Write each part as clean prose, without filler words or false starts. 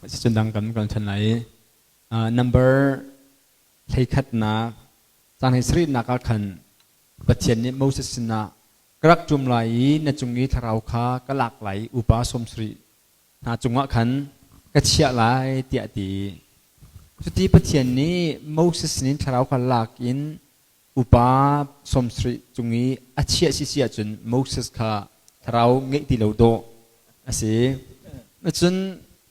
Sicun dang kan kan ṭhan lai i number 11nak cang 17nak ah khan Pathian nih Moses sinah ka rak ṭum lai i na cung i thlarau kha ka lak lai i upa 70 hna cungah khan ka chiah lai tiah a ti. Cuti Pathian nih Moses sinin thlarau kha lak in upa 70 cung i a chiah sisi ahcun Moses kha thlarau ngeih ti lo dawh a si. Cun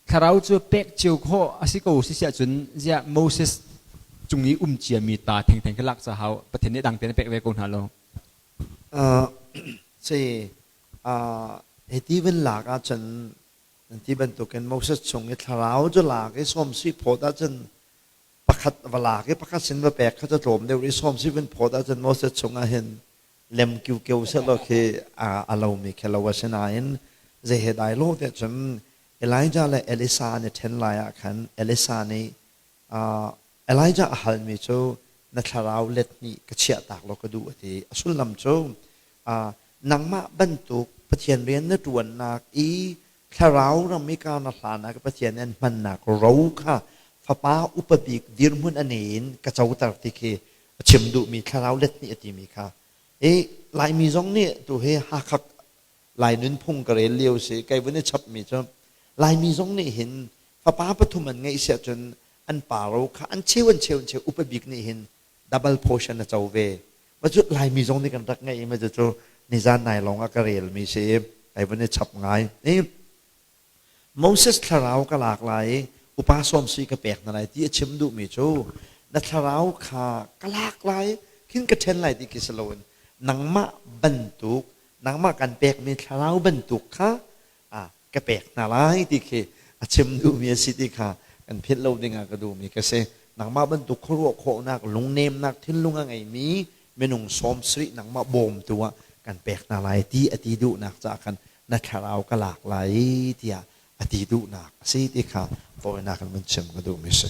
thlarau cu pek cio khawh a si ko sisi ahcun ziah Moses cung i um ciami ta thengtheng khi lak ca hau Pathian nih dang tein a pek ve ko hna lo. Si hiti van lak ahcun nan ti bantukin Moses chung i thlarau cu lak i sawm sui phawt ahcun pakhat va lak i pakhat sin va pek kha cu tlawm deuh i sawm sui van phawt ahcun Moses chungah hin lem kiukeu sehlaw khi a lomi khi lo a si nain zei he dai lo tiah cun Elijah le Elisa an i ṭhen lai ah khan Elisa nih Elijah a halmi cu na thlarau let hnih ka chiahtak law ka duh a ti. A sullam cu nangmah bantuk Pathian rian na ṭuannak i thlarau ram i kar na hlanah Pathian an hmannak ro kha fapa upa bik dirhmun a nei in ka coter ti khi a chim duhmi thlarau let hnih a timi kha. I Laimi zong nih tu hi Hakha Lai nunphung ka rel lio si kai vun i chapmi cu Laimi zong nih hin fapa pathum an ngeih siah cun an pa ro kha an cheu an cheu an cheu upa bik nih hin double portion a co ve. Ma cu Laimi zong nih kan rak ngeih i ma cu nizan nai lawng ah ka relmi si i kai vun i chap ngai. I Moses thlarau ka lak lai i upa sawm sui ka pek hna lai ti a chim duhmi cu na thlarau kha ka lak lai khin ka ṭhen lai ti khi si loin nangmah bantuk nangmah kan pekmi thlarau bantuk kha ka pek hna lai ti khi a chim duhmi a si ti kha kan philh lo dingah ka duhmi ka si. Nangmah bantuk khuaruah khawhnak, lungnemnak thinlung a ngeimi minung 70 nangmah bawmtu ah kan pek hna lai ti a ti duhnak caah khan na thlarau ka lak lai tiah a ti duhnak a si ti kha tawinak in vun chim ka duhmi si.